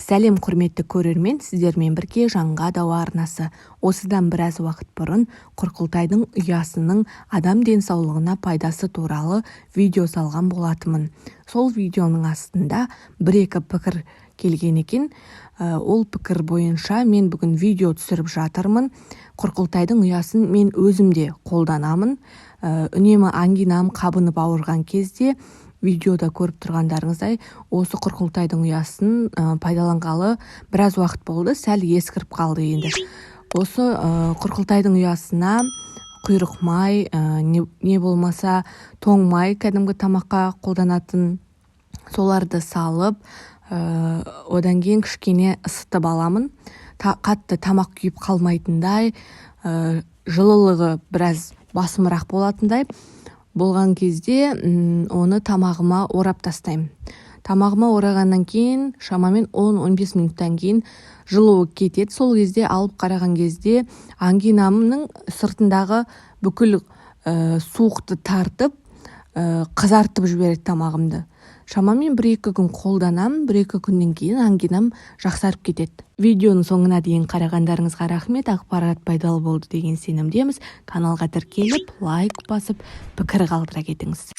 Сәлем, құрметті көрермен! Сіздермен бірге «Жанға дауа» арнасы. Осыдан біраз уақыт бұрын құрқылтайдың ұясының адам денсаулығына пайдасы туралы видео салған болатынмын. Сол видеоның астында бір-екі пікір келген екен. Ол пікір бойынша мен бүгін видео түсіріп жатырмын. Құрқылтайдың ұясын мен өзім де қолданамын. Үнемі ангинам қабынып ауырған кезде, видеода көріп тұрғандарыңыздай, осы құрқылтайдың ұясын пайдаланғалы біраз уақыт болды, сәл ескіріп қалды енді. Осы құрқылтайдың ұясына құйрық май, не болмаса тоң май, кәдімгі тамаққа қолданатын соларды салып, одан кейін кішкене ысытып аламын. Қатты тамақ күйіп қалмайтындай, жылылығы біраз басымырақ болатындай болған кезде оны тамағыма орап тастаймын. Тамағыма орағаннан кейін шамамен 10-15 минуттан кейін жылуы кетеді. Сол кезде алып қараған кезде ангинамның сыртындағы бүкіл суықты тартып, қызартып жібереді тамағымды. Шамамен 1-2 күн қолданамын. 1-2 күннен кейін ангинам жақсарып кетеді. Видеоның соңына дейін қарағандарыңызға рахмет! Ақпарат пайдалы болды деген сенімдеміз. Каналға тіркеліп, лайк басып, пікір қалдыра кетіңіз.